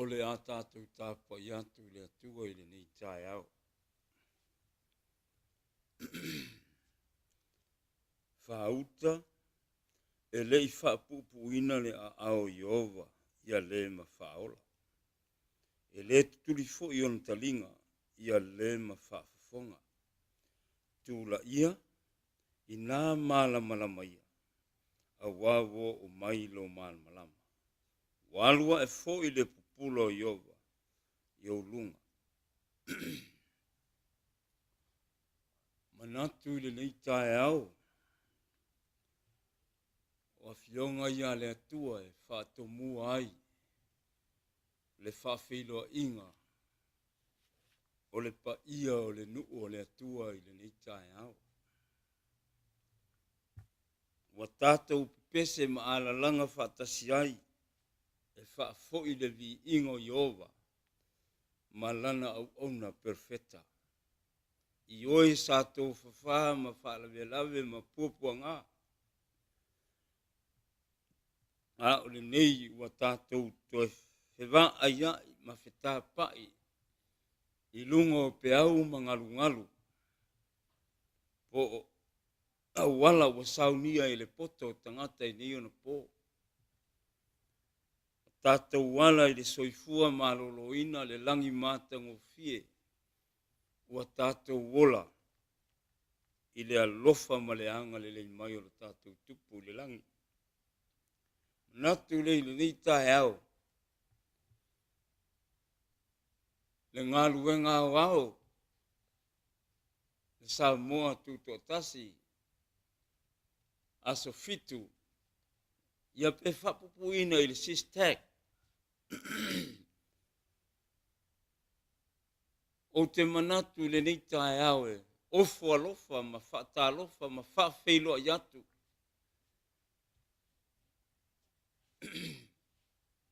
O le a tatou tapuai atu i le Atua i lenei taeao. Faauta e le i faapuupuuina le aao o Ieova ia le ma faaola. E le tutuli foi ona taliga ia le ma faafofoga. Tulaia inā malamalama ia, auā ua oo mai lo malamalama. Ua alu ae foi le pupula o Ieova i ou luga. Manatu i lenei taeao, o Afioga ia a le Atua e faatomua ai le faafeiloaiga o le paia o le nuu o le Atua i lenei taeao. Ua tatou pepese ma alalaga faatasi ai e faafoi le viiga o Ieova ma Lana auauna perofeta. I oe sa tofafa ma faalavelave ma puapuaga, a o lenei ua tatou toe fevaaiai ma fetapai i luga o peau ma galugalu po o auala ua saunia i le poto o tagata i nei ona po. O tatou ala i le soifua maloloina le lagi matagofie ua tatou ola i le alofa ma le agalelei mai o lo tatou Tupu i le lagi. Manatu lea i lenei taeao, le galuega aoao le Samoa Tutoatasi, aso 7, ia pe faapupuina i le SysTag. Ou te manatu i lenei taeao e ofo alofa ma faatalofa ma faafeiloai atu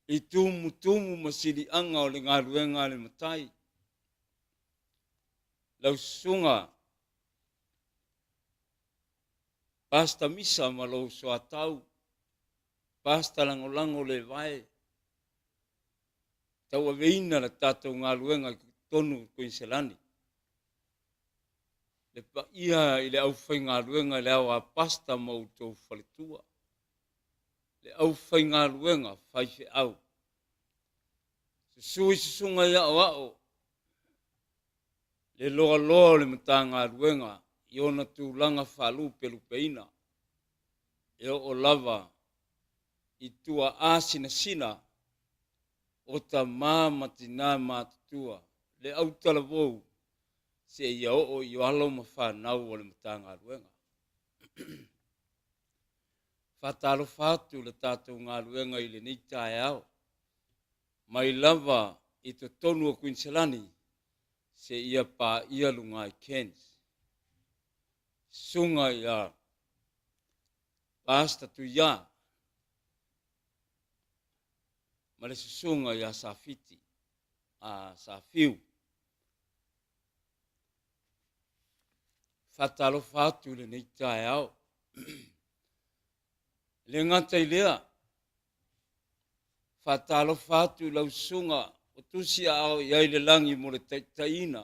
i tumutumu ma siliaga o le galuega a le Matai. Lau susuga Pastor Misa ma lou soatau, Pastor Lagolago Levae, tauaveina le tatou galuega i totonu o Kuiniselani. Le paia i le aufaigaluega i le ao a Pastor ma outou faletua, le aufaigaluega faifeau. Susu i susuga i aoao, le loaloa o le Matagaluega i ona tulaga faalupelupeina, e oo lava i tuaa sinasina o tamā ma tinā matutua, le autalavou seia oo i alo ma fanau o le Matagaluega. Faatalofa atu le tatou galuega i lenei taeao, mai lava i totonu o Kuiniselani seia paia luga i Cairns. Susuga ia Pastor Tuiā ma le susuga ia Safiti, a Safiu. Faatalofa atu i lenei taeao. E le gata i lea, faatalofa atu i lau susuga o tusi aao i ai le lagi mo le taitaiina,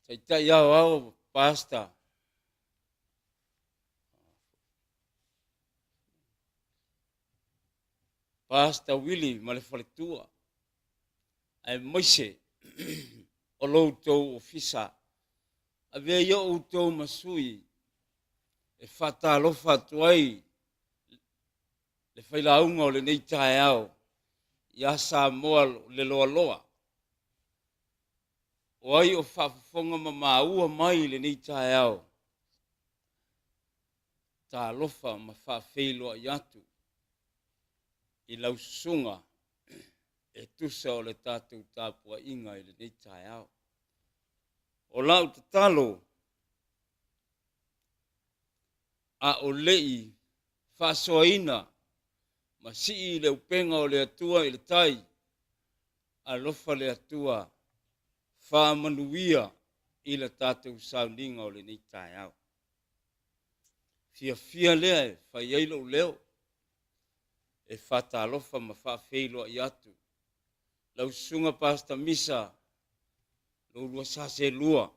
taitai aoao, Pastor Pastor Willie ma le faletua, aemaise o lo outou ofisa. Avea ia outou ma sui e faatalofa atu ai le failauga o lenei taeao ia Samoa le loaloa. O ai o faafofoga ma maua mai i lenei taeao? Talofa ma faafeiloai atu i lau susuga e tusa o le tatou tapuaiga i lenei taeao. O lau tatalo, a o le i faasoaina ma sii le upega o le Atua i le tai, alofa le Atua faamanuia i le tatou sauniga o lenei taeao. Fiafia lea e fai ai lou leo e faatalofa ma faafeiloai atu. Lau Susuga Pastor Misa, lo ulua sa selua,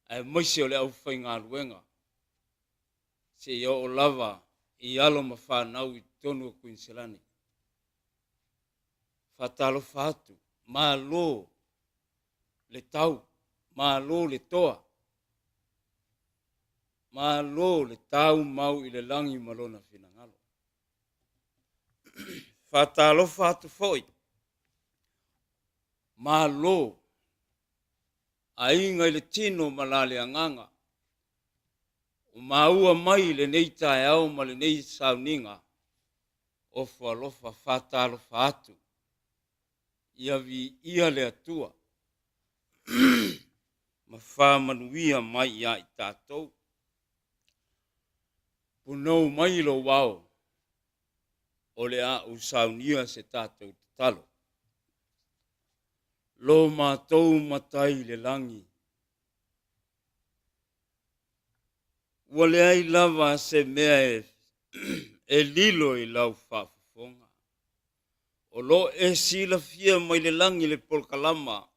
aemaise o le aufaigaluega, seia oo lava i alo ma fanau i totonu o Kuiniselani. Faatalofa atu, malo le tau, malo le toa, malo le tau mau i le lagi ma lona finagalo. Faatalofa atu foi, malo aiga i le tino ma la le agaga, o maua mai lenei taeao ma lenei sauniga, ofo alofa faatalofa atu, ia viia le Atua ma faamanuia mai ia i tatou. Punou mai lou ao, o le a ou saunia se tatou tatalo. Lo matou Matai i le lagi, ua leai lava se mea e lilo i lau faafofoga. O lo o e silafia mai le lagi le polokalama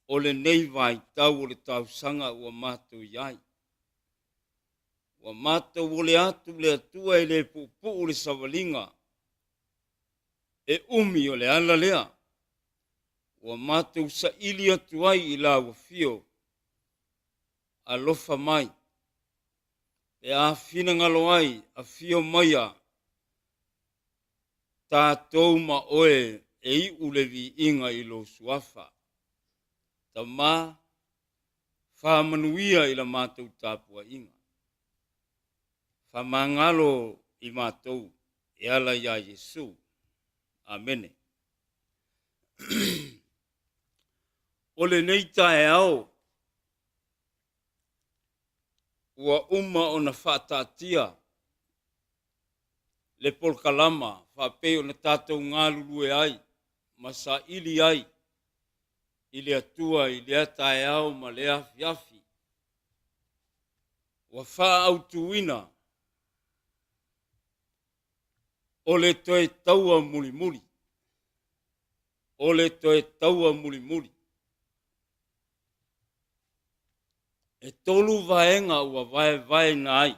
o lenei vaitau o le tausaga ua matou i ai. Ua matou ole atu le Atua e le puupuu le savaliga, e umi o le ala lea ua matou saili atu ai i lau afio, alofa mai, pe a finagalo ai, afio maia tatou ma oe e iu le viiga i lou suafa. Tama, faamanuia i la matou tapuaiga. Faamagalo i matou e ala iā Iesu. Amene. O lenei taeao ua uma ona faataatia le polokalama faapei ona tatou galulue ai ma saili ai i le Atua i lea taeao ma lea afiafi. Ua faaautuina o le toe taua mulimuli, o le toe taua mulimuli. E 3 vaega ua vaevaeina ai.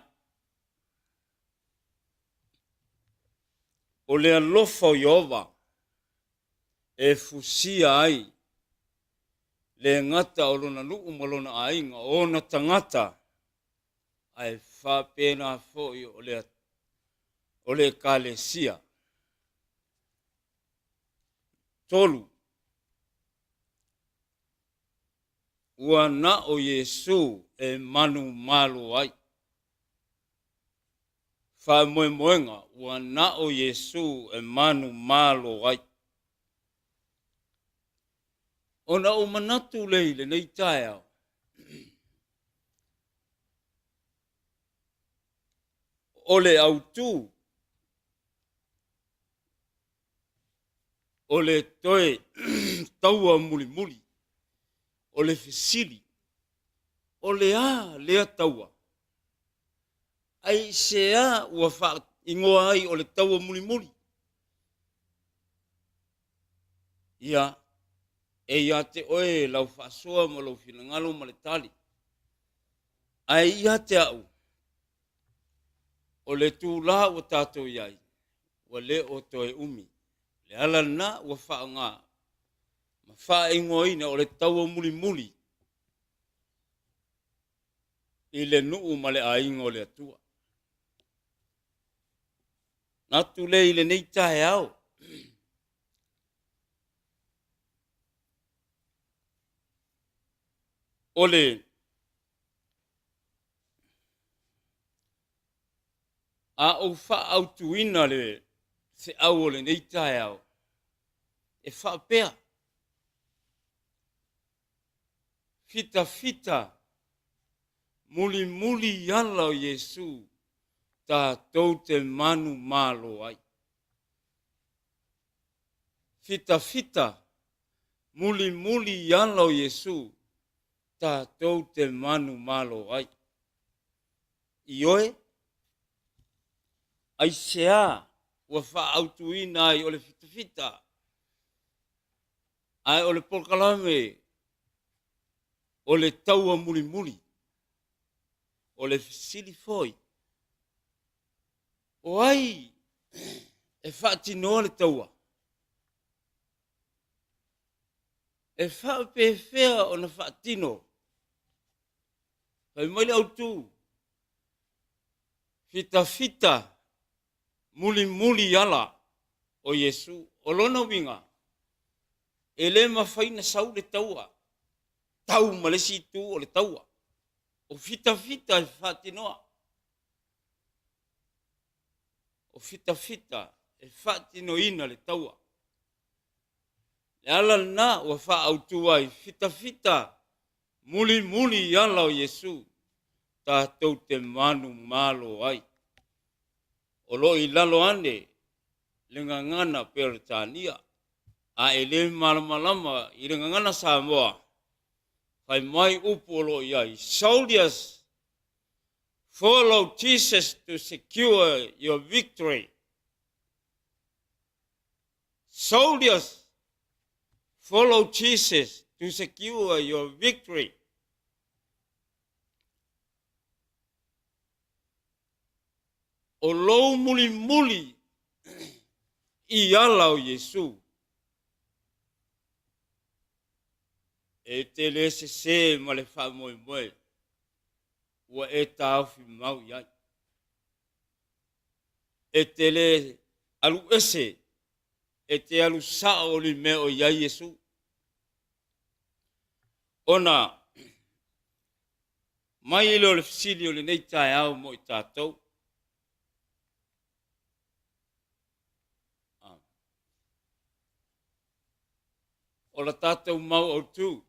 O le alofa o Ieova e fusia ai le gata o lona nuu ma lona aiga, o ona tagata, ae faapena foi o le ekalesia. 3, ua na o Iesu e manumalo ai. Faamoemoega, ua na o Iesu e manumalo ai. Ona ou manatu lea i lenei taeao, o le autu o le toe taua mulimuli, o le fesili, o le a lea taua? Ai se a ua faaigoa ai o le taua mulimuli? Ia, e ia te oe lau faasoa ma lou finagalo ma le tali. Ae ia te au, o le tula ua tatou i ai, ua le o toe umi. Le ala lena ua faaaoga ma faaigoaina o le taua mulimuli i le nuu ma le aiga o le Atua. Manatu lea i lenei taeao, o le a ou faaautuina le feau o lenei taeao, e faapea, fitafita mulimuli i ala o Iesu tatou te manumalo ai. Fitafita mulimuli i ala o Iesu tatou te manumalo ai. Ioe, aisea ua faaautuina ai o le fitafita? Ae o le polokalame o le taua mulimuli, o le fesili foi, o ai e faatinoa le taua? E faapefea ona faatino? Fai mai le autu, fitafita mulimuli ala o Iesu. O lona uiga, e le mafai ona sau le taua, tau ma le isi itu o le taua. O fitafita e faatinoa. O fitafita e faatinoina le taua. Le ala lena ua faaautu ai, fitafita mulimuli i ala o Iesu, tatou te manumalo ai. O lo o i lalo ane le gagana Peretania, a e le malamalama i le gagana Samoa, fai mai upu o lo o i ai, Soldiers, follow Jesus to secure your victory. Soldiers, follow Jesus to secure your victory. O lou mulimuli i ala o Iesu. E te le sesē ma le faamoemoe ua e taofi mau i ai. E te le alu ese, e te alu sao i le mea o i ai Iesu. Ona mai lea o le fesili o lenei taeao mo i tatou. O la tatou mau autu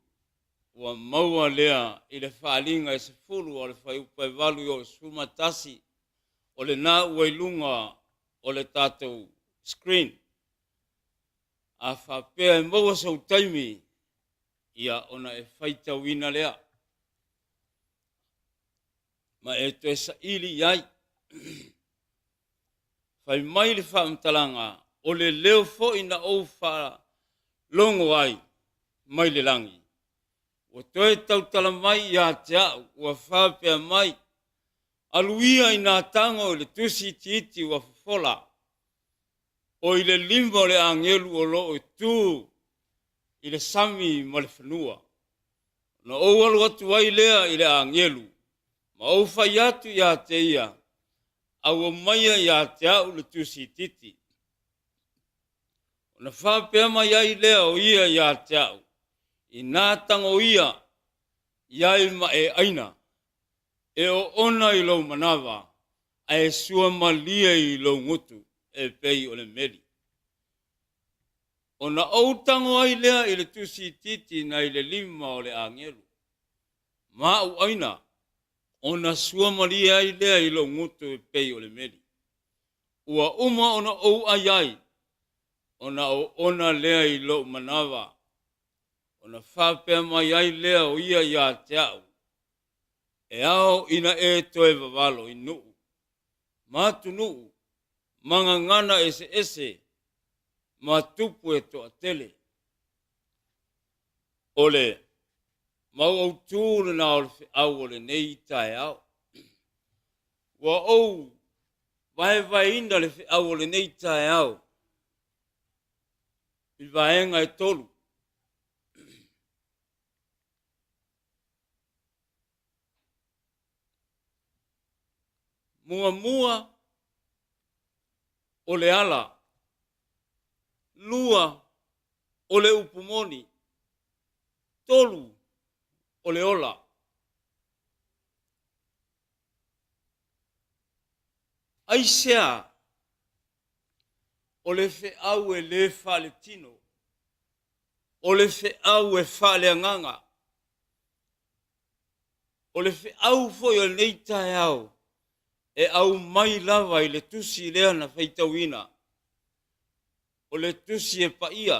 ua maua lea i le faaaliga e 10 o le fuaiupu e 8 i o 11, o lena ua i luga o le tatou screen. A faapea e maua sou taimi, ia ona e faitauina lea ma e toe saili i ai. Fai mai le faamatalaga, o le leo foi na ou faalogo ai mai le lagi, ua toe tautala mai ia te au, ua faapea mai, Alu ia i nā tago i le tusi itiiti ua fofola, o i le lima o le agelu o lo o tu i le sami ma le fanua. Ona ou alu atu ai lea i le agelu, ma ou fai atu ia te ia, Auamaia ia te au le tusi itiiti. Ona faapea mai ai lea o ia ia te au, Inā tago ia i ai ma e ʻaina, e oona i lou manava, ae sua malie i lou gutu e pei o le meli. Ona ou tago ai lea i le tusi itiiti nai le lima o le agelu, ma ou ʻaina, ona sua malie ai lea i lou gutu e pei o le meli. Ua uma ona ou ʻai ai, ona oona lea i lou manava, ona faapea mai ai lea o ia ia te au, E ao ina e toe vavalo i nuu ma atunuu ma gagana eseese ma tupu e toatele. O le mau autū lena o le feau o lenei taeao. Ua ou vaevaeina le feau o lenei taeao i vaega e tolu. Muamua, o le ala. Lua, o le upu moni. Tolu, o le ola. Aisea o le feau e le faaletino, o le feau e faaleagaga, o le feau foi o lenei taeao e aumai lava i le tusi lea na faitauina, o le tusi e paia,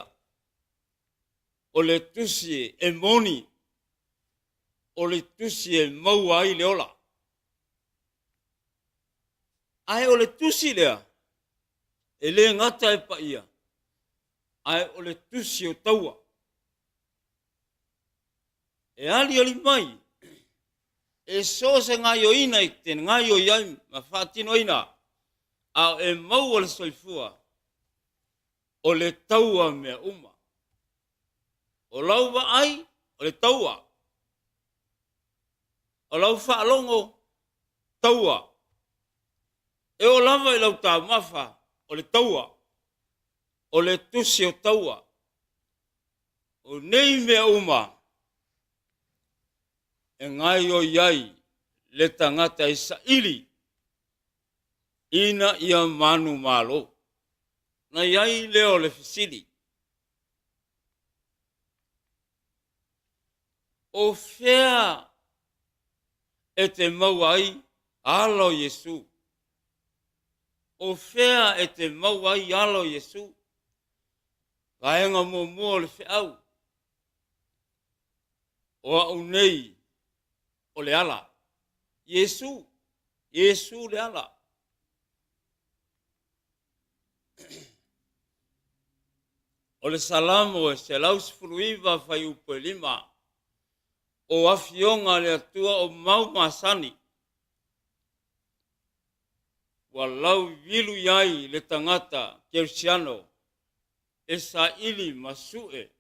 o le tusi e moni, o le tusi e maua ai le ola. Ae o le tusi lea, e le gata e paia, ae o le tusi o taua. E aliali mai e so o se gaioina i te gaioi ai ma faatinoina, a o e maua le soifua o le taua mea uma. O lau vaai o le taua, o lau faalogo taua, e oo lava i lau taumafa o le taua, o le tusi o taua. O nei mea uma e gaioi ai le tagata e saili ina ia manumalo. Na i ai lea o le fesili, O fea e te maua ai ala o Iesu? O fea e te maua ai ala o Iesu? Vaega muamua o le feau, o au nei o le ala. Iesu, Iesu le ala. O le Salamo e 119 fuaiupu e 5, o afioga a le Atua o mau masani, ua lauivilu i ai le tagata kerisiano e saili ma sue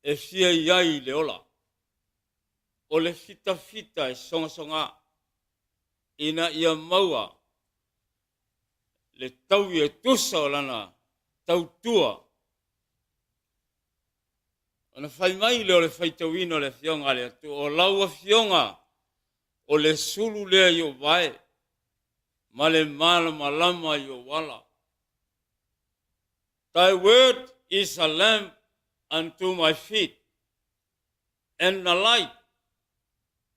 e fia i ai le ola. O le fitafita e sogasoga ina ia maua le taui e tusa o lana tautua. Ona fai mai lea o le faitauina o le Afioga a le Atua, o lau Afioga o le sulu lea i ou vae ma le malamalama i ou ala. Thy word is a lamp unto my feet and a light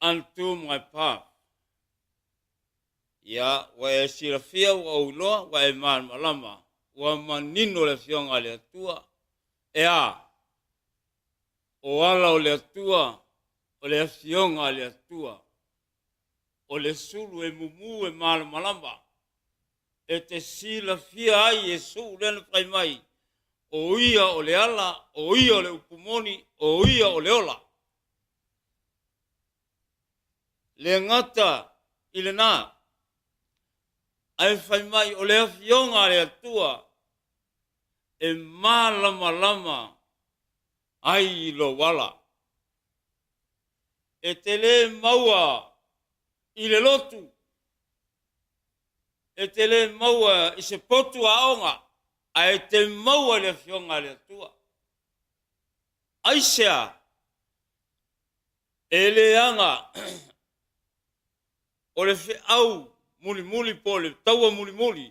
unto my path. Ia, ua e silafia, ua ou iloa, ua e malamalama, ua manino le Afioga a le Atua. E a? O ala o le Atua, o le Afioga a le Atua, o le sulu e mumu e malamalama, e te silafia ai Iesu lea na fai mai, o ia o le ala, o ia o le upu moni, o ia o le ola. Le gata i lena, ae fai mai o le Afioga a le Atua e malamalama ai i lou ala. E te lē maua i le lotu, e te lē maua i se potu aoga, ae te maua i le Afioga a le Atua. Aisea? E leaga o le feau mulimuli po o le taua mulimuli,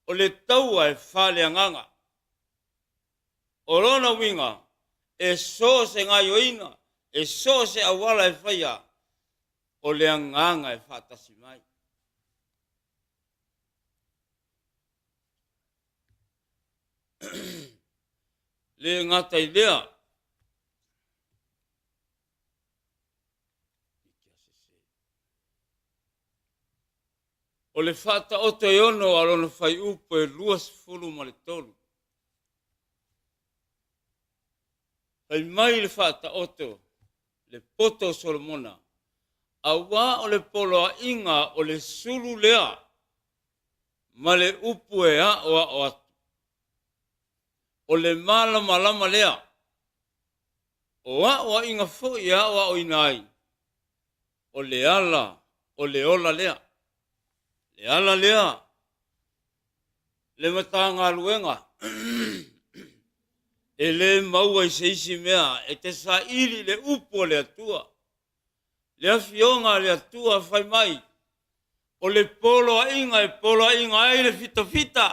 o le taua e faaleagaga. O lona uiga, e so o se gaioiga, e so o se auala e faia, o le agaga e faatasi mai. Le gata i lea, O le faataoto e ono a lona fuaiupu e 23. Fai mai le faataoto le poto o Solomona, auā o le poloaiga o le sulu lea ma le upu e aʻoaʻo atu. O le malamalama lea O aʻoaʻiga foi e aʻoaʻoina ai, o le ala o le ola lea. Le ala lea, le Matagaluega e lē maua i se isi mea e te saili i le upu a le Atua. Le Afioga a le Atua fai mai, o le poloaiga e poloaiga ai le fitafita,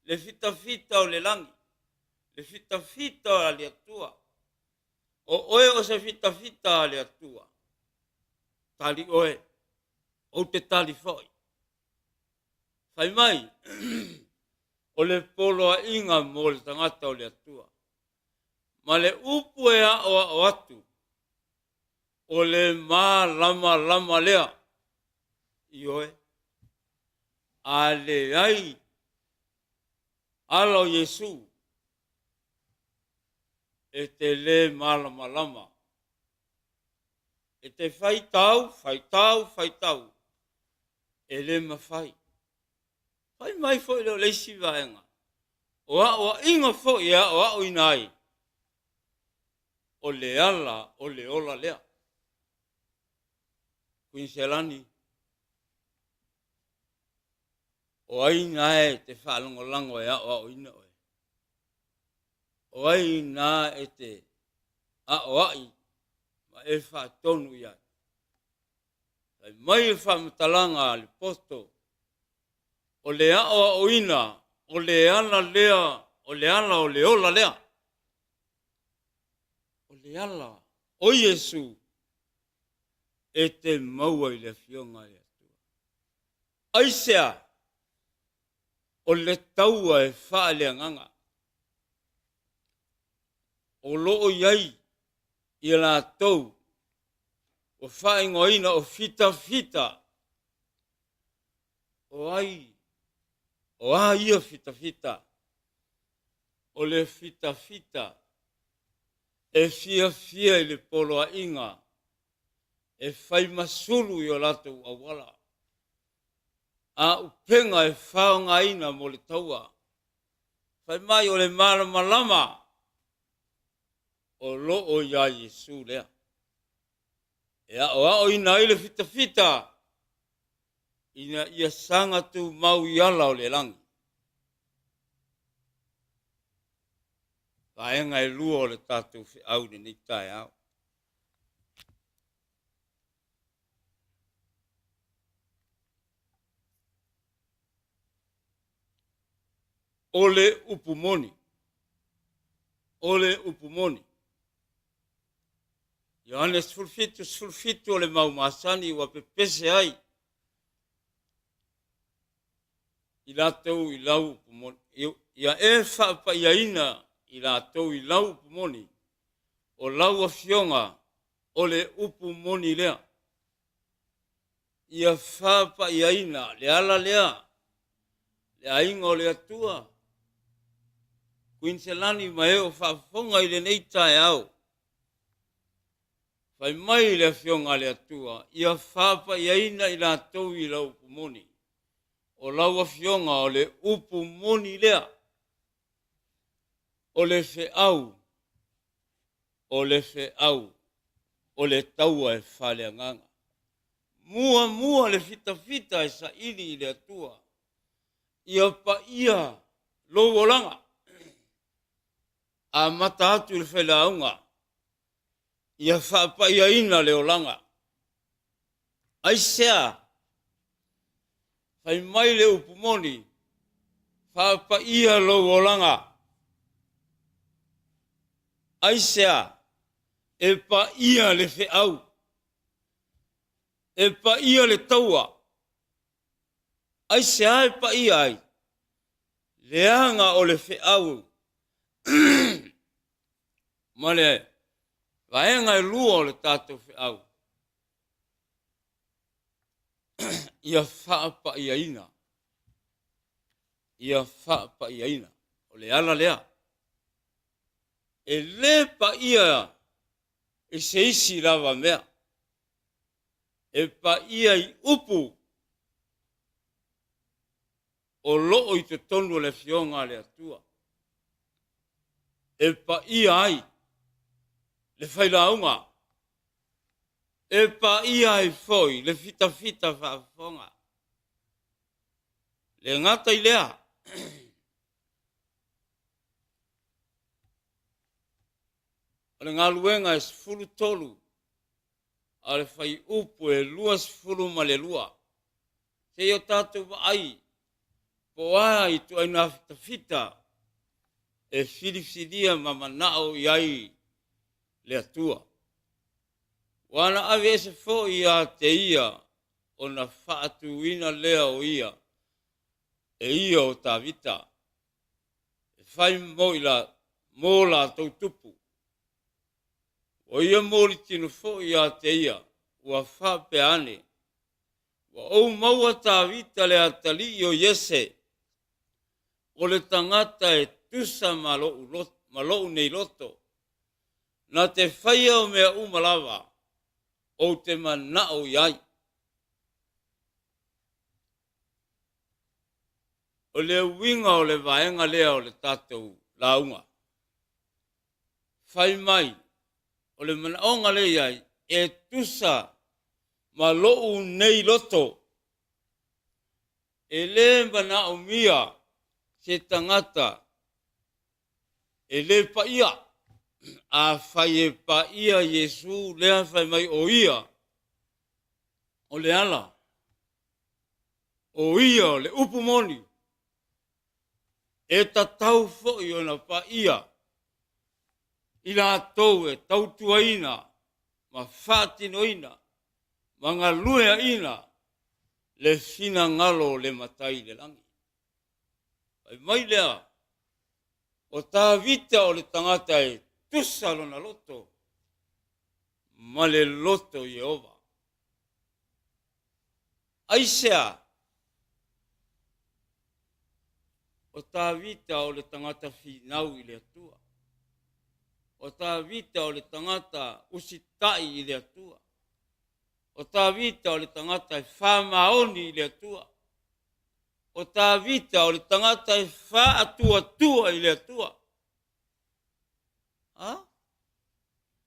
le fitafita o le lagi, le fitafita a le Atua. O oe o se fitafita a le Atua. Tali oe, ou te tali foi. Fai mai, o le poloaiga mo le tagata o le Atua. Ma le upu e aʻoaʻo atu, o le malamalama lea. Ioe, a leai ala o Iesu. E te lē malamalama. E te faitau, faitau, faitau, e lē mafai. Fai mai foi lea o le isi vaega, o aoaiga foi e aoaoina ai, o le ala o le ola lea. Kuiniselani, o ai na e te faalagolago e aoaoina oe? O ai na e te aoai ma e faatonu i ai? Fai mai le faamatalaga a le poto, o le aoaoina o le ala lea, o le ala o le ola lea. O le ala o Iesu e te maua i le Afioga a le Atua. Aisea? O le taua e faaleagaga. O lo o i ai ia latou ua faaigoaina o fitafita. O ai? O a ia fitafita? O le fitafita e fiafia i le poloaiga e fai ma sulu i o latou auala, a upega e faaaogaina mo le taua. Fai mai o le malamalama o lo o iā Iesu lea e aoaoina ai le fitafita ina ia saga tumau i ala o le lagi. Vaega e lua o le tatou feau i lenei taeao. O le upu moni. O le upu moni. Ioane 17, 17 o le mau masani ua pepese ai i latou i lau upu moni. Ia e faapaiaina i latou i lau upu moni, o lau afioga o le upu moni lea. Ia faapaiaina le ala lea, le aiga o le Atua, Kuiniselani ma e o faafofoga i lenei taeao. Fai mai le Afioga a le Atua, ia faapaiaina i latou i lau upu moni. O lau Afioga o le upu moni lea. O le feau, o le feau, o le taua e faaleagaga. Muamua le fitafita e saili i le Atua, ia paia lou olaga. Amata atu i le failauga, ia faapaiaina le olaga. Aisea? Fai mai le upu moni, faapaia lou olaga. Aisea? E paia le feau, e paia le taua. Aisea e paia ai? Leaga o le feau ma le vaega e lua o le tatou feau ia faapaiaina, ia faapaiaina. O le ala lea. E lē paia i se isi lava mea. E paia i upu o lo o i totonu o le Afioga a le Atua. E paia ai le failauga, e paia ai foi le fitafita faafofoga. Le gata i lea, o le galuega e 13 a le fuaiupu e 22. Seia o tatou vaai po o a ituaiga fitafita e filifilia ma manao i ai le Atua. Ua na aveese foi ia te ia ona faatuina lea o ia e ia o Tavita e fai mo latou tupu. Ua ia molitino foi ia te ia, ua faapea ane, Ua ou maua Tavita le atalii o Iese, o le tagata e tusa ma lo'u nei loto. Na te faia o mea uma lava ou te manao i ai. O le uiga o le vaega lea o le tatou lauga, fai mai o le manaoga lea i ai e tusa ma lou nei loto, e lē manaomia se tagata e lē paia. Afai e paia Iesu lea fai mai o ia o le ala, o ia o le upu moni, e tatau foi ona paia i latou e tautuaina ma faatinoina ma galueaina le finagalo o le Matai i le lagi. Fai mai lea, o Tavita o le tagata e tusa lona loto ma le loto o Ieova. Aisea? O Tavita o le tagata finau i le Atua. O Tavita o le tagata usitai i le Atua. O Tavita o le tagata e faamaoni i le Atua. O Tavita o le tagata e faatuatua i le Atua. A?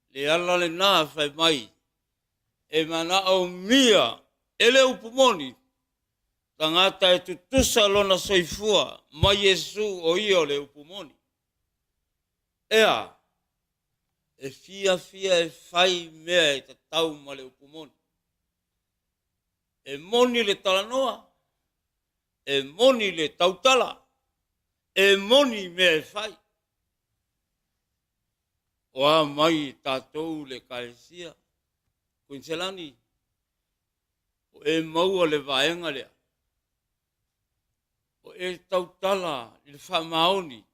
Le ala lena fai mai e manaomia e le upu moni tagata e tutusa lona soifua ma Iesu o ia o le upu moni. Ea, e fiafia e fai mea e tatau ma le upu moni. E moni le talanoa, e moni le tautala, e moni mea e fai. O a mai tatou le Ekalesia, Kuiniselani, o e maua le vaega lea, o e tautala i le faamaoni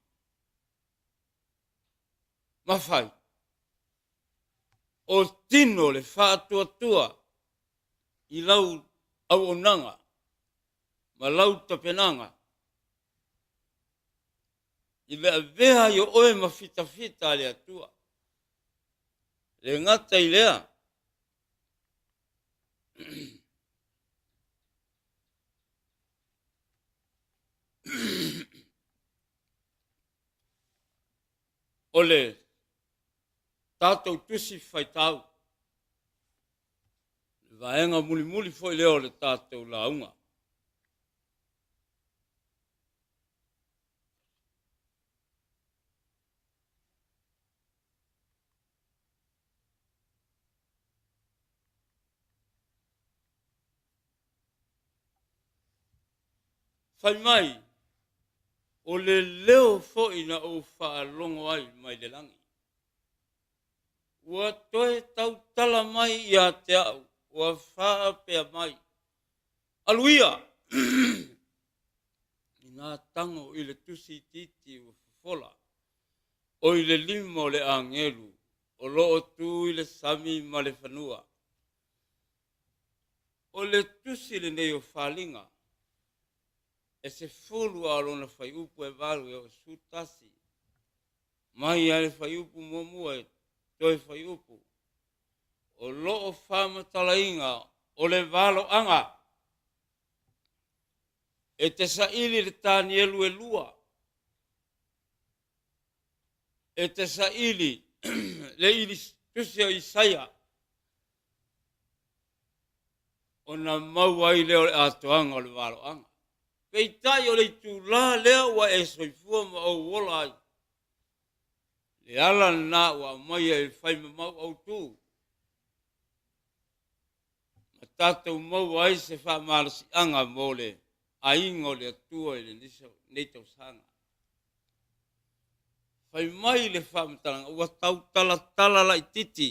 ma fai, o tino le faatuatua i lau auaunaga ma lau tapenaga i le avea ai o oe ma fitafita a le Atua. Le gata i lea, o le tatou tusi faitau, le vaega mulimuli foi lea o le tatou lauga. Fai mai, o le leo foi na ou faalogo ai mai le lagi, ua toe tautala mai ia te au, ua faapea mai, Alu ia! Inā tago i le tusi itiiti ua fofola, o i le lima o le agelu o lo o tu i le sami ma le fanua. O le tusi lenei o Faliga, e 10 a o lona fuaiupu e 8 e oo 11, mai lava i le fuaiupu muamua e toe fuaiupu, o lo o faamatalaina o le valoaga e te saili le tanielu e lua, e te saili le tusi o Isaia, ona maua ai lea o le atoaga o le valoaga. Peitai o le itulā lea ua e soifua ma ou ola ai, le ala lena ua aumaia i le faimamau autu, ma tatou maua ai se faamalosiaga mo le aiga o le Atua i lenei tausaga. Fai mai le faamatalaga ua tautalatala laitiiti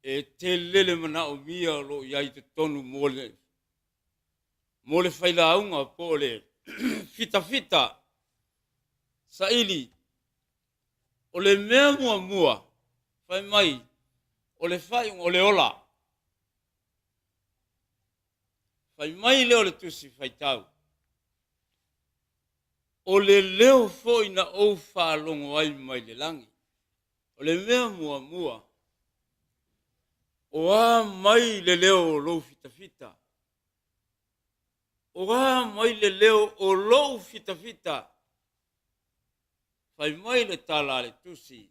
e tele le manaomia o lo o i ai i totonu mo le failauga po o le fitafita saili. O le mea muamua, fai mai, o le faaiuga o le ola. Fai mai lea o le tusi faitau, o le leo foi na ou faalogo ai mai le lagi. O le mea muamua, o a mai le leo o lou fitafita? O a mai le leo o lou fitafita? Fai mai le tala a le tusi,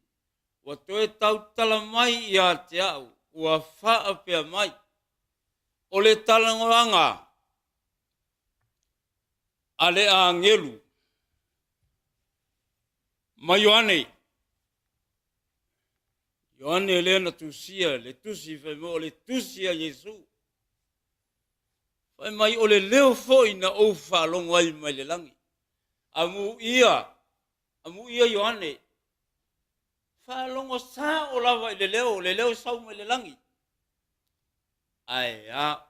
ua toe tautala mai ia te au, ua faapea mai, o le talanoaga a le agelu ma Ioane. Ioane lea na tusia le tusi fai mai o le tusi a Iesu. Fai mai o le leo foi na ou faalogo ai mai le lagi. Amuia, amuia Ioane. Faalogo sao lava i le leo sau mai le lagi. Ae a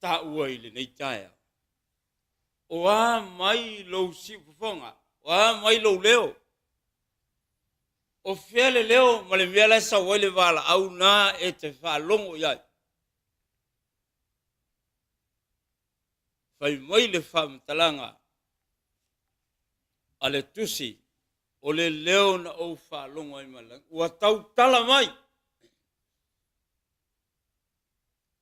taua i lenei taeao? O a mai lou siufofoga? O a mai lou leo? O fea le leo ma le mea la e sau ai le valaau na e te faalogo i ai? Fai mai le faamatalaga a le tusi, o le leo na ou faalogo ai mai lagi, ua tautala mai.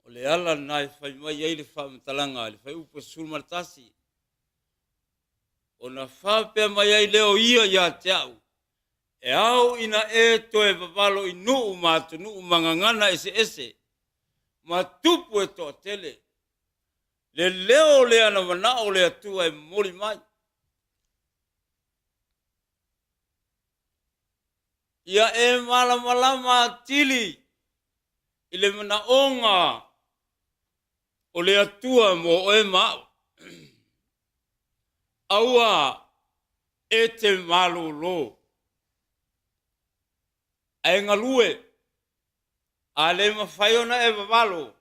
O le ala lena e fai mai ai le faamatalaga i le fuaiupu 11, ona faapea mai ai lea o ia ia te au, e ao ina e toe vavalo i nuu ma atunuu ma gagana eseese ma tupu e toatele. Le leo lea na manao le Atua e momoli mai. Ia e malamalama atili i le manaoga o le Atua mo oe ma au. Aua e te malolo, ae galue, a le mafai ona e vavalo,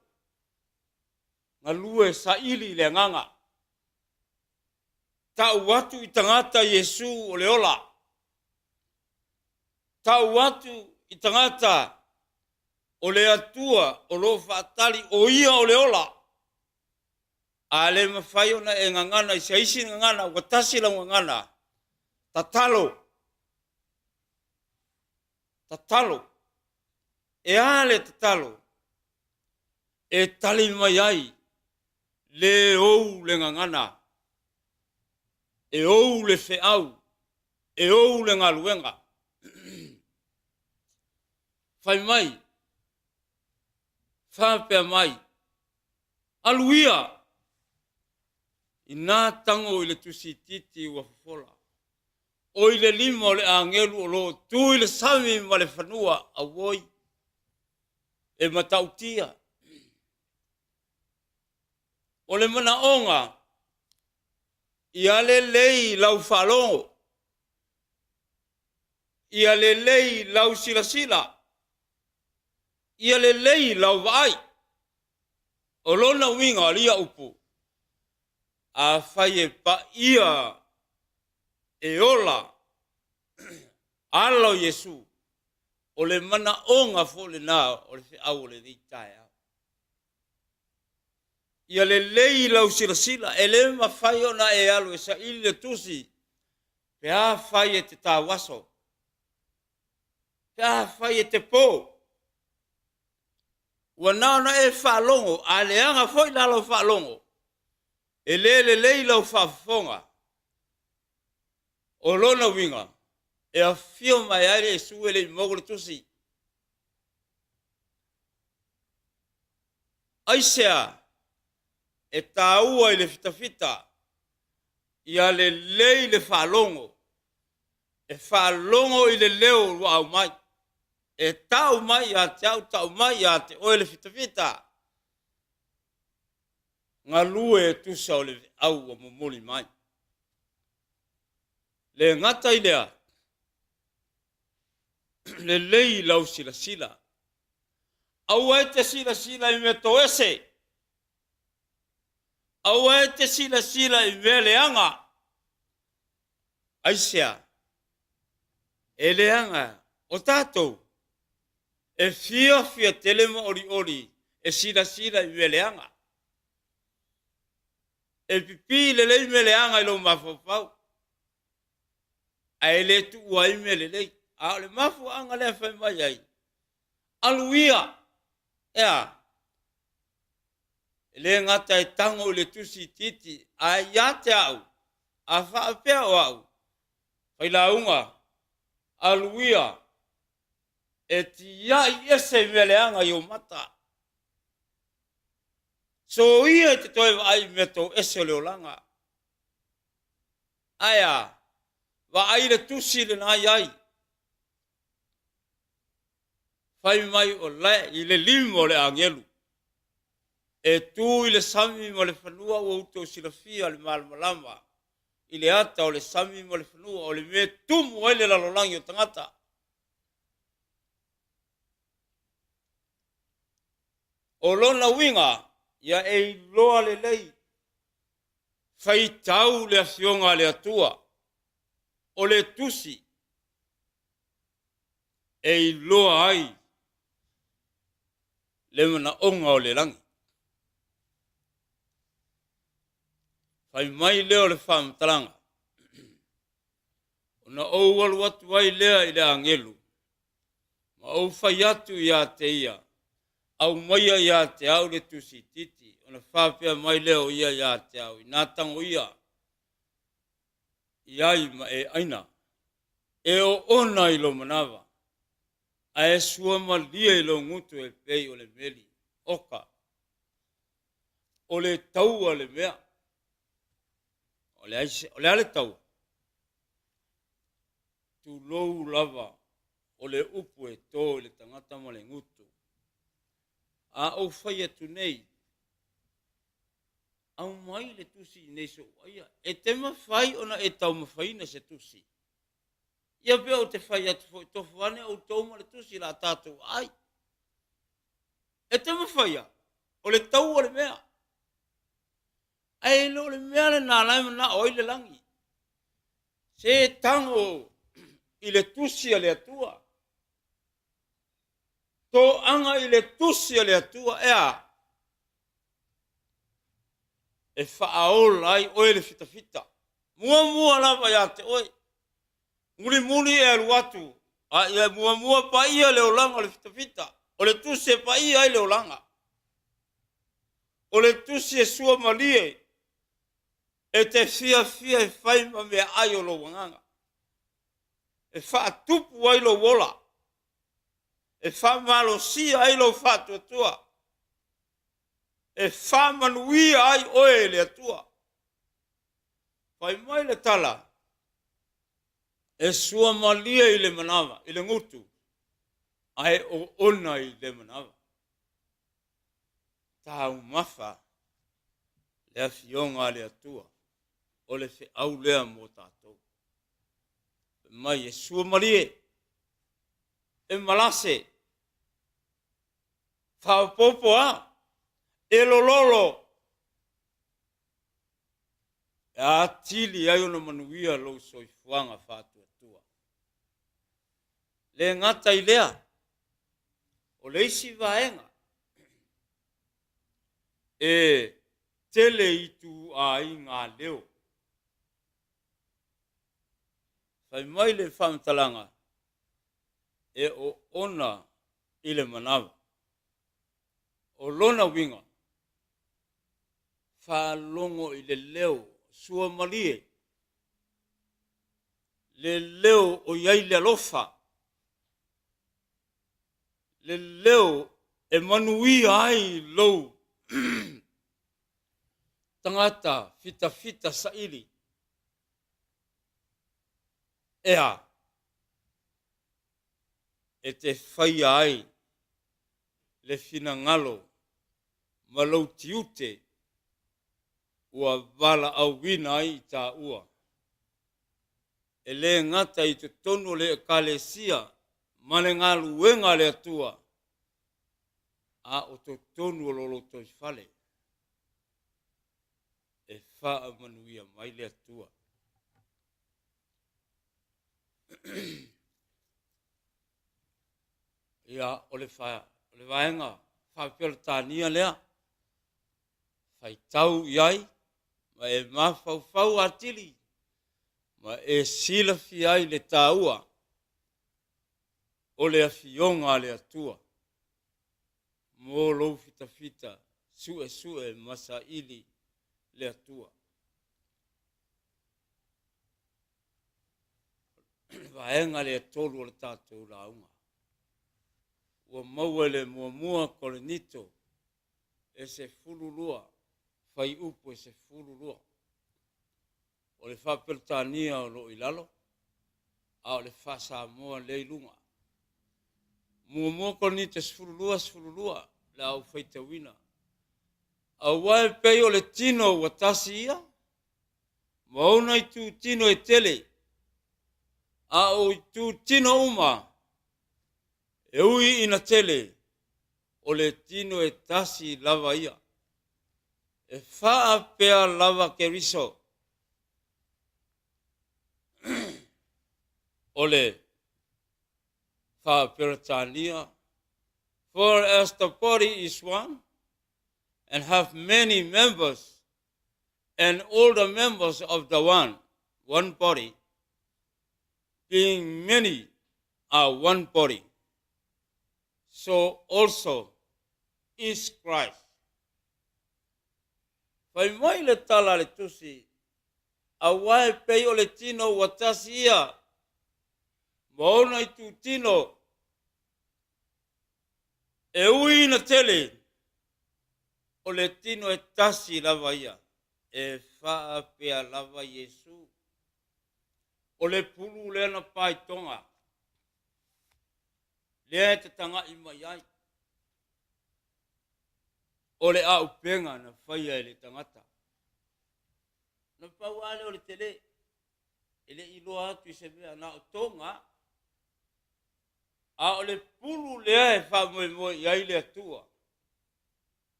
galue saili i le agaga. Tau atu i tagata Iesu o le ola. Tau atu i tagata o le Atua o lo o faatali o ia o le ola. A le mafai ona e gagana i se isi gagana, ua tasi lau gagana, tatalo, tatalo. E a le tatalo? E tali mai ai le ou le gagana, e ou le feau, e ou le galuega. Fai mai, faapea mai, alu ia, ina tago i le tusi itiiti ua fofola, o i le lima o le agelu o lo o tu i le sami ma le fanua, auoi, e matautia. O le manaoga, ia lelei lau faalogo, ia lelei lau silasila, ia lelei lau vaai. O lona uiga o ia upu, afai e paia e ola ala o Iesu, o le manaoga foi lena o le feau o lenei taeao. Ia lelei lau silasila, e le mafai ona e alu e saili le tusi pe afai e te tauaso, pe afai e te po. Ua na ona e faalogo, a leaga foi la lau faalogo, e le lelei lau faafofoga. O lona uiga, e afio mai ai le Iesu e le i maua le tusi. Aisea e taua i le fitafita ia lelei le faalogo, e faalogo i le leo ua aumai, e tau mai ia te au, tau mai ia te oe le fitafita, galue e tusa o le veau ua momoli mai. Le gata i lea, lelei lau silasila. Aua e te silasila i mea toese. Aua e te silasila i mea leaga. Aisea? E leaga o tatou e fiafia tele ma olioli e silasila i mea leaga. E pipii lelei mea leaga i lou mafaufau, ae le tuua ai mea lelei. A o le mafuaaga lea fai mai ai, alu ia, e a? E le gata e tago i le tusi itiiti, ae ia te au, a faapea o au, failauga, alu ia, e tiai ese i mea leaga i ou mata. Soia e te toe vaai i mea toese o le olaga. Ae a? Vaai le tusi lena i ai. Fai mai o lae i le lima o le agelu. E tu i le sami ma le fanua ua outou silafia le malamalama i le ata o le sami ma le fanua o le mea e tumu ai le lalolagi o tagata. O lona uiga, ia e iloa lelei, faitau le Afioga a le Atua, o le tusi e iloa ai le manaoga o le lagi. Fai mai lea o le faamatalaga, ona ou alu atu ai lea i le agelu, ma ou fai atu ia te ia, aumaia ia te au le tusi itiiti, ona faapea mai lea o ia ia te au, inā tago ia i ai ma e aina, e oona i lou manava, ae sua malie i lou gutu e pei o le meli oka. O le taua le mea. O le, o le a le taua? Tulou lava o le upu e to i le tagata ma le gutu. A ou fai atu nei, aumai le tusi i nei sou aia, e te mafai ona e taumafaina se tusi. Ia pe ou te fai atu foi, tofu ane outou ma le tusi la tatou ai. E te mafai a, o le taua le mea. Ae e le o le mea lena la e manao ai le lagi. Se tago i le tusi a le Atua. Toaga i le tusi a le Atua, e a? E faaola ai oe le fitafita. Muamua lava ia te oe. Mulimuli e alu atu, a ia muamua paia le olaga o le fitafita. O le tusi e paia ai le olaga. O le tusi e sua malie e te fiafia e fai ma meaai o lou agaga. E faatupu ai lou ola. E faamalosia ai lou faatuatua. E faamanuia ai oe e le Atua. Fai mai le tala, e sua malie i le manava, i le gutu, ae oona i le manava. Taumafa le Afioga a le Atua, o le feau lea mo tatou. Fai mai e sua malie, e malase, faaopoopo a, e lololo, e atili ai ona manuia lou soifuaga faatuatua. Le gata i lea, o le isi vaega e tele ituaiga leo. Fai mai le faamatalaga, e oona i le manava. O lona uiga, faalogo i le leo sua malie, le leo o i ai le alofa, le leo e manuia ai lou tagata fitafita saili. E a? E te faia ai le finagalo ma lou tiute ua valaauina ai i taua. E le gata i totonu o le Ekalesia ma le galuega a le Atua, a o totonu o lo lotoifale e faamanuia mai le Atua. Ia, o le, fa, o le vaega faa-Peretania lea, faitau i ai, ma e mafaufau atili, ma e silafia ai le taua. O le Afioga a le Atua mo lou fitafita, suesue ma saili le Atua. Vaega lea tolu o le tatou lauga. Ua maua i le muamua Korinito e 12, fuaiupu e 12. O le faa-Peretania o lo o i lalo, a o le faa-Samoa lea i luga. Muamua Korinito 12, 12, le a ou faitauina. Aua e pei o le tino ua tasi ia, ma ona itu tino e tele, a o itu tino uma, e ui ina tele, o le tino e tasi lava ia. E faapea lava Keriso. O le faa-Peretania, For as the body is one, and hath many members, and all the members of the one body, being many, are one body, so also is Christ. Fai mai le tala a le tusi, aua e pei o le tino ua tasi ia, ma ona itu tino, e ui ina tele, o le tino e tasi lava ia, e faapea lava Iesu. O le pulu lea na paitoga, lea e tataga'i mai ai, o le aupega na faia e le tagata. Na pau lava lea o le tele, e le i iloa atu i se mea, na o toga. A o le pulu lea e faamoemoe i ai le Atua,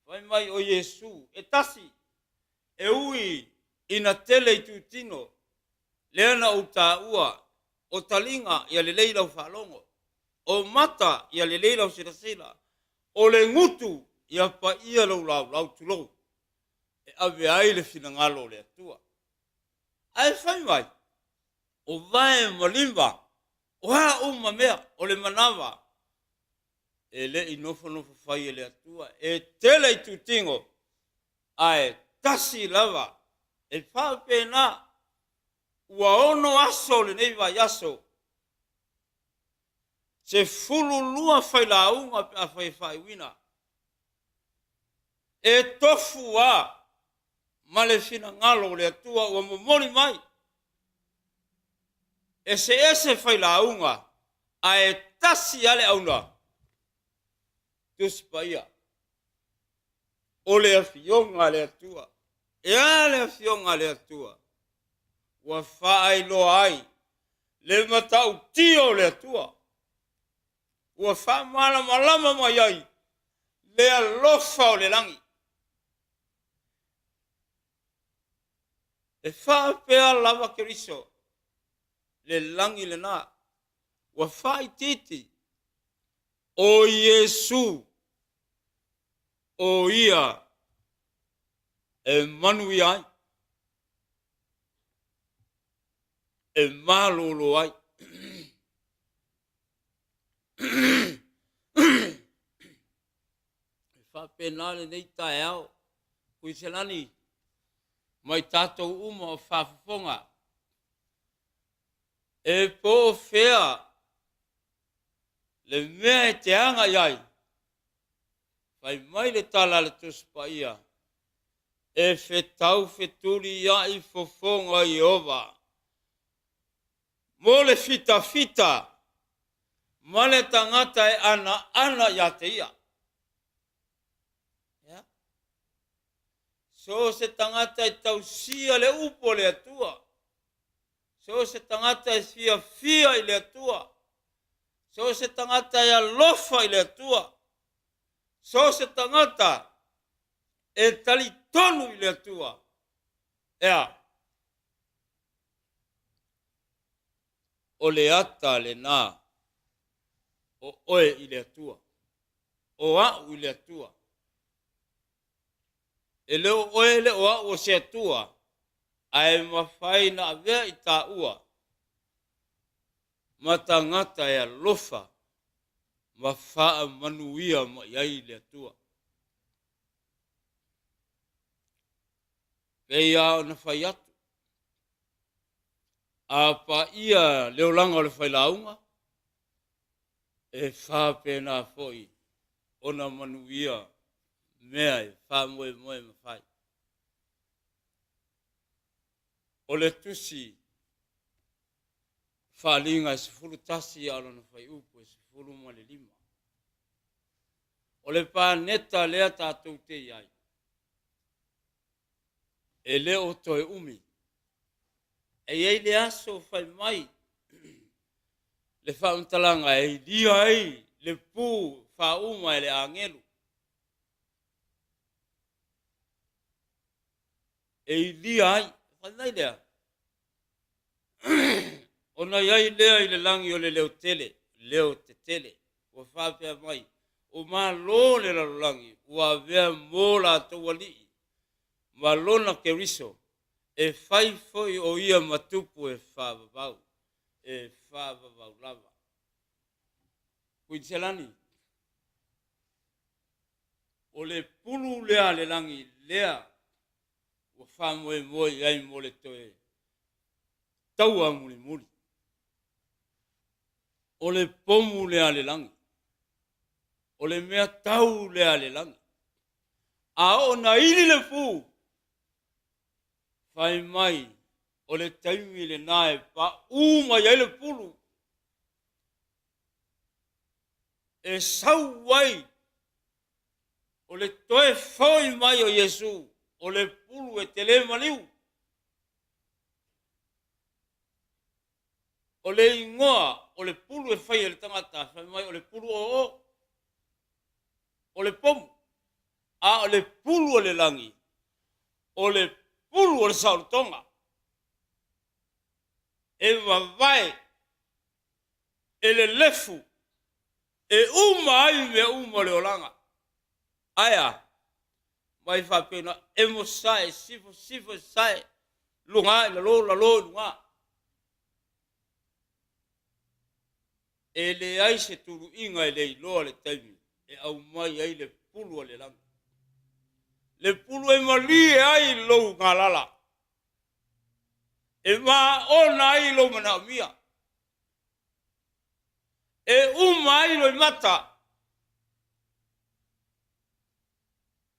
fai mai o Iesu, e tasi, e ui ina tele itutino, lea na ou taua, o taliga ia lelei lau faalogo, o mata ia lelei lau silasila, o le gutu ia paia lou laulau tulou, e ave ai le finagalo o le Atua. Ae fai mai, o vae ma lima, o a uma mea, o le manava, e le i nofonofo fai e le Atua, e tele itutino, ae tasi lava. E faapena, ua ono aso lenei vaiaso, 12 failauga pe afai e faaiuina. E tofu a ma le finagalo o le Atua ua momoli mai. Eseese failauga, ae tasi lava le auna. Tusi Paia, o le Afioga a le Atua. E a le Afioga a le Atua? Ua faailoa ai le matautia o le Atua. Ua faamalamalama mai ai le alofa o le lagi. E faapea lava Keriso, le lagi lena, ua faaitiiti o Iesu, o ia e manuia ai, e malolo ai. E faapena lenei taeao, Kuiselani, mai tatou uma o faafofoga, e po o fea le mea e te agai ai, fai mai le tala a le Tusi Paia, e fetau fetuliai fofoga o Ieova mo le fitafita ma le tagata e anaana ia te ia. Ia. So se tagata e tausia le upu o le Atua, so se tagata e fiafia i le Atua, so se tagata e alofa i le Atua, so se tagata e talitonu i le Atua, ea, o le ata lena o oe i le Atua, o a'u i le Atua. E le o oe le o a'u o se Atua, ae mafai na avea i taua ma tagata e alofa ma faamanuia mai ai le Atua. Pei lava ona fai atu, a paia le olaga o le failauga, e faapena foi ona manuia mea e faamoemoe ma fai. O le tusi Faaaliga e 11 a o lona fuaiupu e 15. O le paneta lea tatou te i ai, e le o toe umi. E i ai le aso fai mai le faamatalaga e ilia ai le pu faauma e le agelu. E ilia ai. Fai mai lea, ona i ai lea i le lagi o le leo tele, leo tetele, ua faapea mai, O malo le lalolagi ua avea mo latou alii ma lona Keriso, e fai foi o ia ma tupu e faavavau, e faavavau lava. Kuiniselani, o le pulu lea a le lagi lea ua faamoemoe i ai mo le toe taua mulimuli. O le pomu lea a le lagi. O le mea tau lea a le lagi. A oo na ili le pu, fai mai o le taimi lena e paū mai ai le pulu e sau ai o le toe foi mai o Iesu, o le pulu e tele maliu. O le igoa o le pulu e fai e le tagata, fai mai o le pulu oo, o le pomu. A o le pulu o le lagi, o le pulu o le saolotoga. E vavae, e lelefu, e uma ai mea uma o le olaga. Ae a? Mai faapena, emo sae, sifo sifo sae, luga i lalo, lalo i luga. E leai se tuluiga e le iloa le taimi e aumai ai le pulu a le lagi. Le pulu e malie ai lou galala, e maona ai lou manaomia, e uma ai loimata,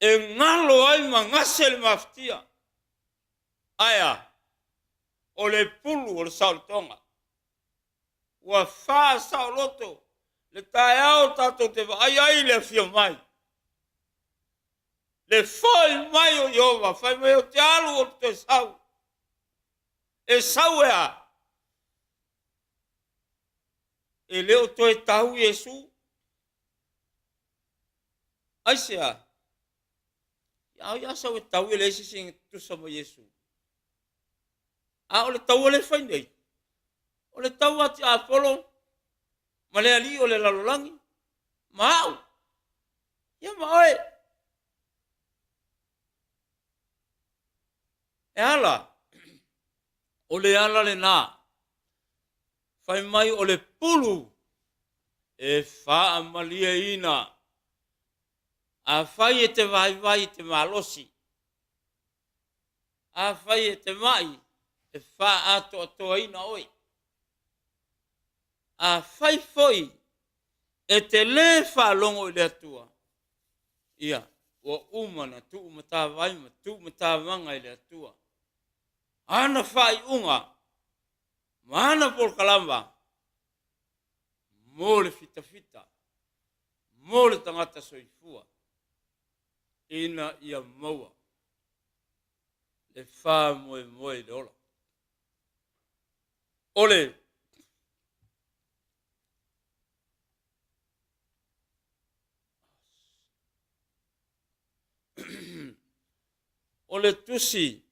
e galo ai ma gase le mafatia. Ae a? O le pulu o le saolotoga. Ua faasaoloto le taeao tatou te vaai ai le afio mai. Le foi mai o Ieova, fai mai ou te alu ou te toe sau. E sau e a? E le o toe tau Iesu. Aisea? Ia ai a sau e tau e leai se isi e tutusa ma Iesu. A o le taua lea e fai nei, o le taua a Tiapolo ma le alii o le lalolagi ma au, ia ma oe. E ala, o le ala lena, fai mai o le pulu e faamalieina. Afai e te vaivai i te malosi, Afai e te ma'i, e faaatoatoaina oe. Afai foi e te lē faalogo i le Atua, ia, ua uma ona tuumatavai ma tuumatavaga e le Atua ana faaiuga ma ana polokalama mo le fitafita, mo le tagata soifua, ina ia maua le faamoemoe i le ola. O le O le tusi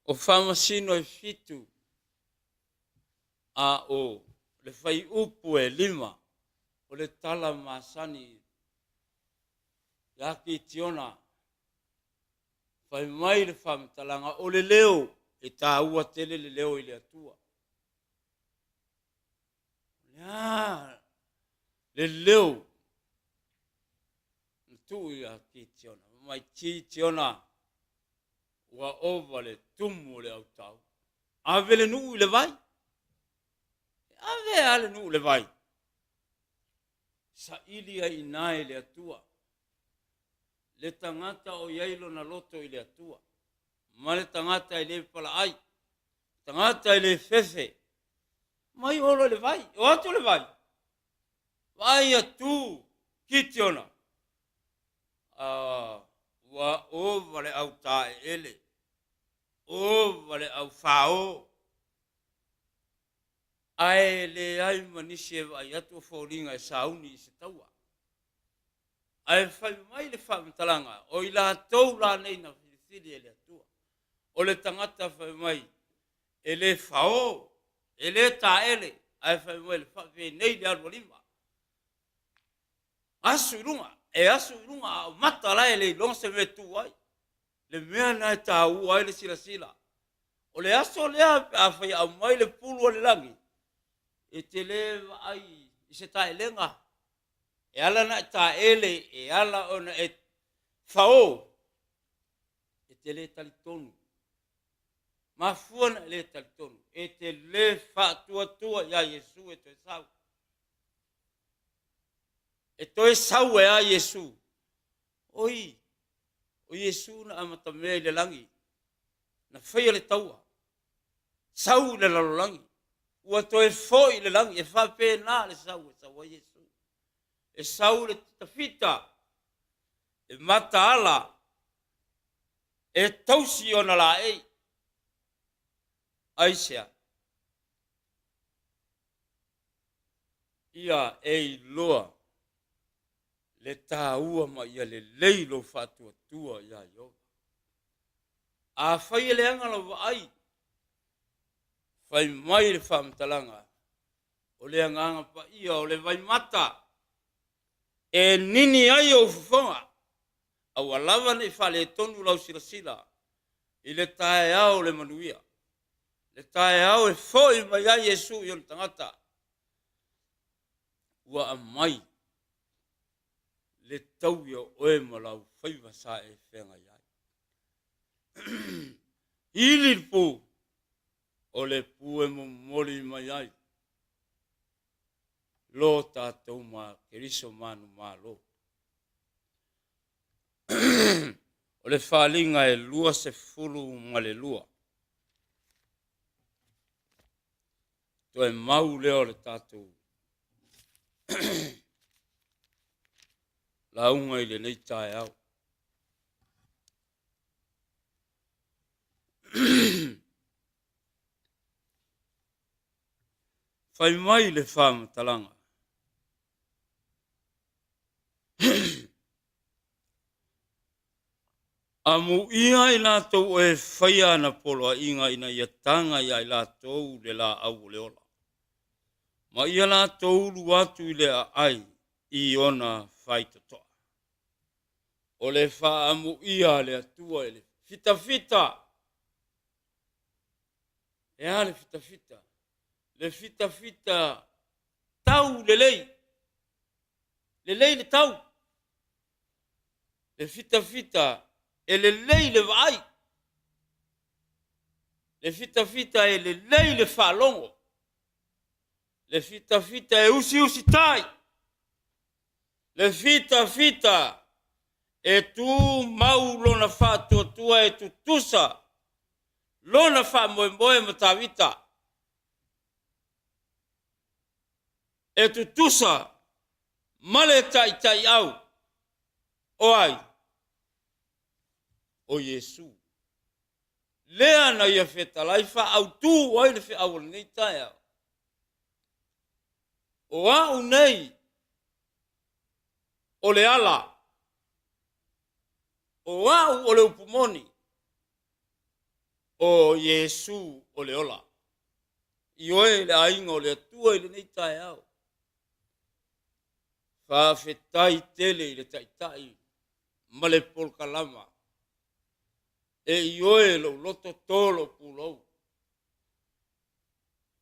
o Faamasino e fitu a o le fuaiupu e 5 o le tala masani ia Kitiona, fai mai le faamatalaga, o le leo, e taua tele le leo i le Atua. Le leo na tuu ia Kitiona, mai Kitiona, ua ova le tumu o le autau. Ave le nuu i le vai. Ave a le nuu i le vai. Saili ai i ina e le Atua. Le tagata o i ai lona loto i le Atua. Ma le tagata e le palaai. Tagata e le fefe. Mai olo i le vai. O atu le vai. Vaai atu Kitiona. Uh, ua ova le au taeele. Ova le au fao. Ae leai ma nisi e vaai atu o foliga e sauni i se taua. Ae fai mai le faamatalaga, o i latou la nei na filifili e le Atua. O le tagata fai mai, e le fao, e le taele, ae fai mai le faapenei le alu a lima. Asu i luga, e asu i luga, a o mata la e le iloga se mea e tu ai. Le mea lena e taua ai le silasila. O le aso lea pe a fai aumai le pulu o le lagi, e te le vaai i se taelega. E ala ona e taele, e ala ona e fao, e te le talitonu. Mafua ona e le talitonu, e te le faatuatua iā Iesu e toe sau. E toe sau e a Iesu? Oi, o Iesu na amatamea i le lagi, na faia le taua, sau i le lalolagi, ua toe foi i le lagi, e faapena le sau e sau ai Iesu. E sau le tafita, e mataala, e tausi ona laei. Aisea? Ia e iloa le taua ma ia lelei lou faatuatua iā Ieova. Afai e leaga lau vaai, fai mai le faamatalaga, o le Agaga Paia o le vaimata e nini ai ou fofoga, aua lava ne i faaletonu lau silasila i le taeao o le manuia, le taeao e foi mai ai Iesu i ona tagata. Ua aumai le taui o oe ma lau faiva sa e feagai ai. Ili le pu, o le pu e momoli mai ai lo tatou ma Keriso manumalo. O le faaaliga e 22. Toe mau lea o le tatou lauga i lenei taeao. Fai mai le faamatalaga. Amuia i latou e faia ana poloaiga ina ia taga iā i latou le laau o le ola, ma ia latou ulu atu i le aai i ona faitotoa. O le faaamuia a le Atua i le fitafita. E a le fitafita? Le fitafita tau lelei. Lelei le tau. Le fitafita e lelei le vaai. Le fitafita e lelei le faalogo. Le fitafita e usiusitai. Le fitafita e tumau lona faatuatua e tutusa lona faamoemoe ma Tavita. E tutusa ma le taitaiau o ai? O Iesu. Lea na ia fetalai faaautu ai le feau o lenei taeao. O au nei o le ala, o au o le upu moni, o Iesu o le ola. Ioe le aiga o le Atua i lenei taeao. Faafetai tele i le Taitai ma le polokalama. E ioe lou loto, to lou pulou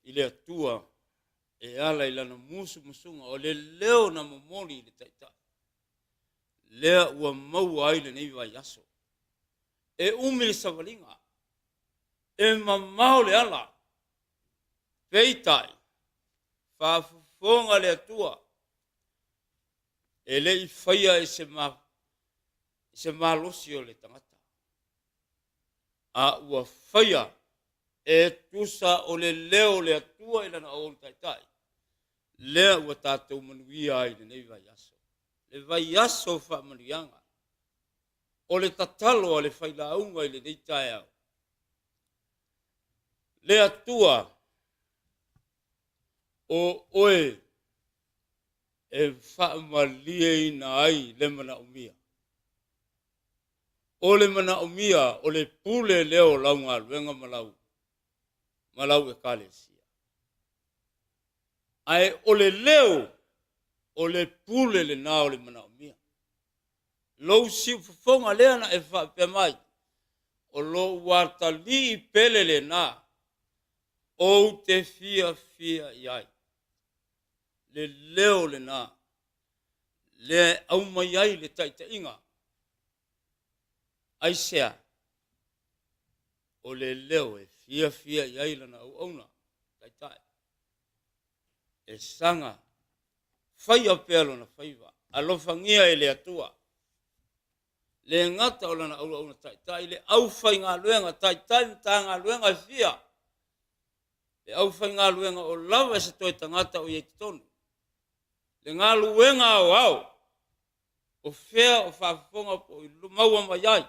i le Atua. E ala i lana musumusuga o le leo na momoli i le Taitai, lea ua maua ai lenei vaiaso. E umi le savaliga, e mamao le ala, peitai, faafofoga le Atua, e le i faia e se, ma, se malosi o le tagata, a ua faia e tusa o le leo o le Atua i lana auauna taitai, lea ua tatou manuia ai i lenei vaiaso. Le vaiaso o faamanuiaga. O le tatalo a le failauga i lenei taeao, le Atua, o oe e faamalieina ai le manaomia. O le manaomia o le pule lea o lau galuega ma lau ma lau ekalesia. Ae o le leo o le pule lena o le manaomia. Lou siufofoga lea na e faapea mai, o lou atalii pele lena, ou te fiafia i ai. Le leo lena, lea e aumai ai le taitaiga. Aisea? O le leo e fiafia i ai lana auauna, taitai. E saga faia pea lona faiva, alofagia e le Atua. Le gata o lana auauna taitai, le aufaigaluega taitai matagaluega e fia, le aufaigaluega o lava e se toe tagata o i ai totonu. Le galuega aoao, o fea o faafofoga po o maua mai ai.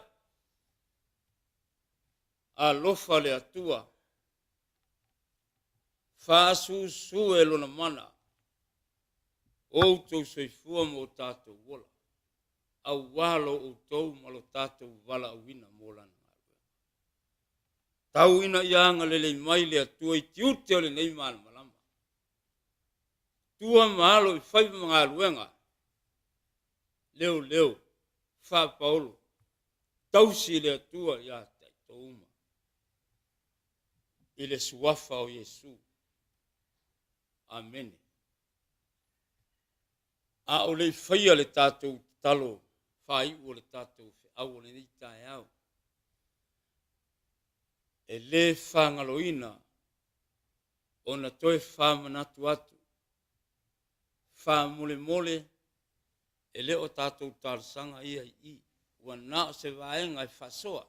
Alofa le Atua, faasusu e lona mana, outou soifua ma o tatou ola, aua lo outou ma lo tatou valaauina mo lana galuega. Tau ina ia agalelei mai le Atua i tiute o lenei malamalama. Tua ma alo i faiva ma galuega, leoleo, faapaolo, tausi le Atua ia tatou uma. I le suafa o Iesu. Amene. A o le i faia le tatou tatalo faaiu o le tatou feau o lenei taeao, e le fagaloina ona toe faamanatu atu, faamolemole, e le o tatou talosaga ia i i, ua na o se vaega e faasoa,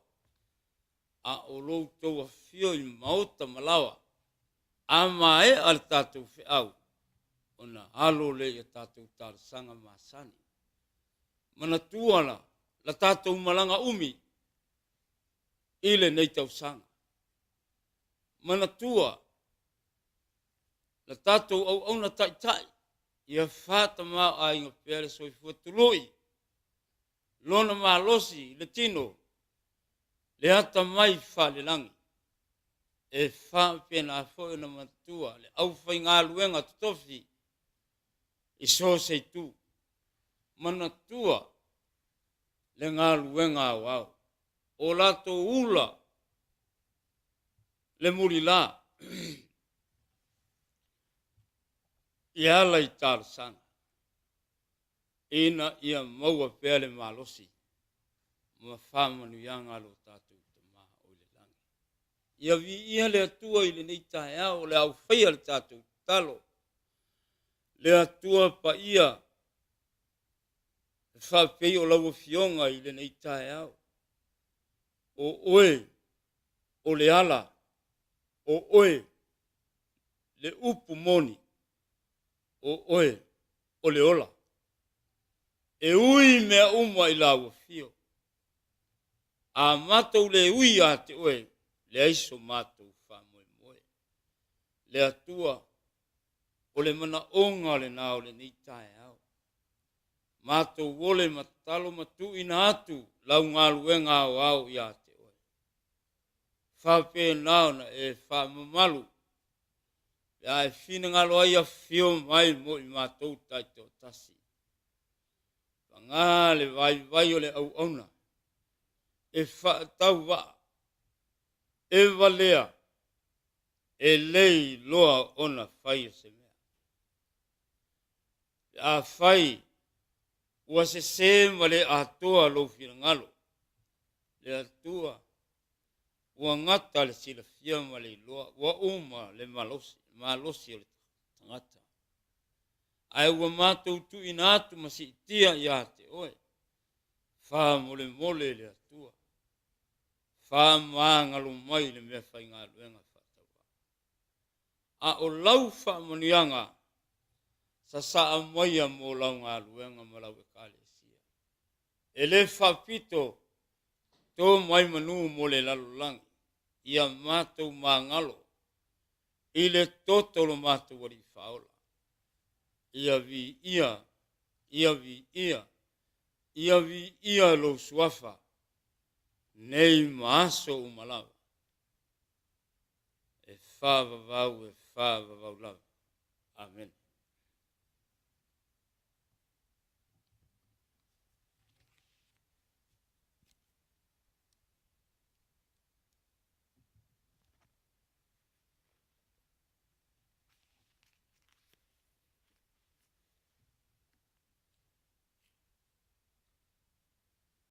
a o lo outou afifio i maota ma laoa, a maea le tatou feau, ona alo lea i a tatou talosaga masani. Manatua la, la tatou malaga umi i lenei tausaga. Manatua la tatou auauna taitai, ia faatamaoaiga pea le soifua tului, lona malosi i le tino, le atamai faalelagi. E faapena foi ona manatua le aufaigaluega totofi i so o se itu. Manatua le galuega aoao, o latou ula le mulila e ala i talosaga ina ia maua pea le malosi ma faamanuiaga a lo tatou Tama o i le lagi. Ia viia le Atua i lenei taeao o le a faia le tatou tatalo. Le Atua paia, e faapei o lau Afioga i lenei taeao. O oe o le ala, o oe le upu moni, o oe o le ola. E ui mea uma i lau afio. A matou le ui ia te oe, leai so matou faamoemoe. Le Atua, o le manaoga lena o lenei taeao. Matou ole ma tatalo ma tuuina atu lau galuega aoao ia te oe. Faapena ona e faamamalu pe a e finagalo ai afifio mai mo i matou taitoatasi. Paga le vaivai o le auauna e faatauvaa, e valea, e le iloa ona faia se mea. Pe afai ua sese ma le atoa lou finagalo, le Atua ua gata le silafia ma le iloa, ua uma le malosi, malosi o le tagata. Ae ua matou tuuina atu ma siitia ia te oe, faamolemole le Atua, faamagalo mai le mea faigaluega faatauvaa. A o lau faamanuiaga, sasaa maia mo lau galuega ma lau ekalesia. E le faapito to mai manu mo le lalolagi, ia matou magalo i le toto o lo matou Alii Faaola. Ia viia, ia viia, ia viia lou suafa, nei ma aso uma lava. E faavavau, e faavavau lava. Amene.